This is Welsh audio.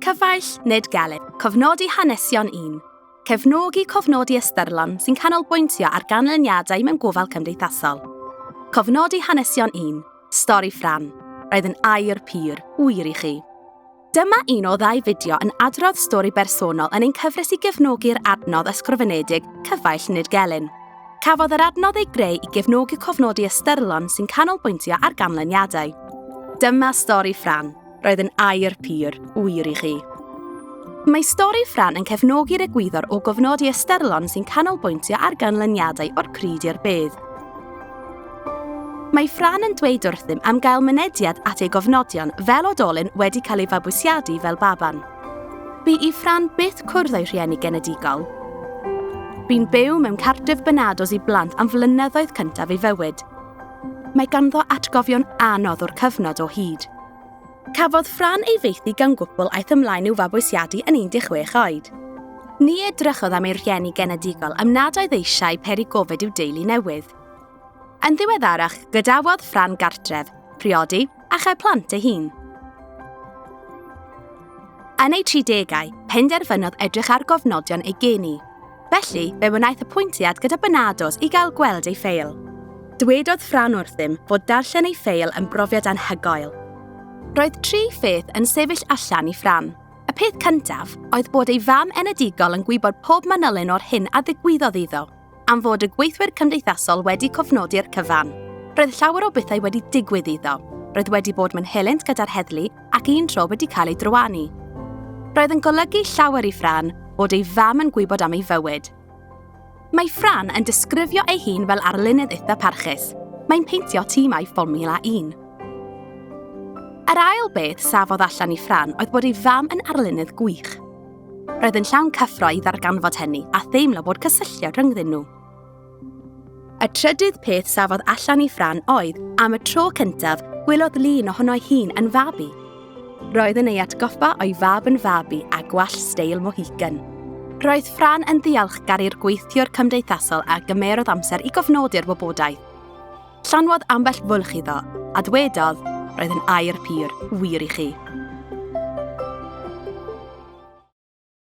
Cyfaill, nid gelyn. Cofnodi hanesion 1. Cefnogi cofnodi ystyrlon sy'n canolbwyntio ar ganlyniadau mewn gofal cymdeithasol. Cofnodi hanesion 1. Stori Fran. Roedd yn aur pur, wir i chi. Dyma un o ddau fideo yn adrodd stori bersonol yn ein cyfres i gefnogi'r adnodd ysgrifenedig Cyfaill Nid Gelyn. Cafodd yr adnodd ei greu i gefnogi cofnodi ystyrlon sy'n canolbwyntio ar ganlyniadau. Dyma stori Fran. Roedd yn aur pur, wir i chi. Mae stori Fran yn cefnogi'r egwyddor o gofnodi ystyrlon sy'n canolbwyntio ar ganlyniadau o'r crud i'r bedd. Mae Fran yn dweud wrthym am gael mynediad at ei gofnodion fel oedolyn wedi cael ei fabwysiadu fel baban. Bu i Fran byth cwrdd â'i rhieni genedigol. Bu'n byw mewn cartref Barnardo's i blant am flynyddoedd cyntaf ei fywyd. Mae ganddo atgofion anodd o'r cyfnod o hyd. Cafodd Fran ei faethu gan gwpl aeth ymlaen i'w fabwysiadu yn 16 oed. Ni edrychodd am ei rhieni genedigol am nad oedd eisiau peri gofid i'w deulu newydd. Yn ddiweddarach, gadawodd Fran gartref, priodi a chael plant ei hun. Yn ei 30au, penderfynodd edrych ar gofnodion ei geni. Felly, fe wnaeth apwyntiad gyda Barnardo's i gael gweld ei ffeil. Dwedodd Fran wrthym fod darllen ei ffeil yn brofiad anhygoel. Roedd tri pheth yn sefyll allan i Fran. Y peth cyntaf oedd bod ei fam enedigol yn gwybod pob manylyn o'r hyn a ddigwyddodd iddo, am fod y gweithwyr cymdeithasol wedi cofnodi'r cyfan. Roedd llawer o bethau wedi digwydd iddo. Roedd wedi bod mewn helynt gyda'r heddlu ac un tro wedi cael ei drywanu. Roedd yn golygu llawer i Fran bod ei fam yn gwybod am ei fywyd. Mae Fran yn disgrifio ei hun fel arlunydd eitha parchus. Mae'n peintio tîmau Fformiwla 1. Yr ail beth safodd allan i Fran oedd bod ei fam yn arlunydd gwych. Roedd yn llawn cyffro i ddarganfod hynny a theimlo bod cysylltiad rhyngddyn nhw. Y trydydd peth safodd allan i Fran oedd, am y tro cyntaf, gwelodd lun ohono'i hun yn fabi. Roedd yn ei atgoffa o'i fab yn fabi a gwallt steil Mohican. Roedd Fran yn ddiolchgar i'r gweithiwr cymdeithasol a gymerodd amser i gofnodi'r wybodaeth. Llanwodd ambell fwlch iddo, a dwedodd, roedd yn aur pur, wir i chi.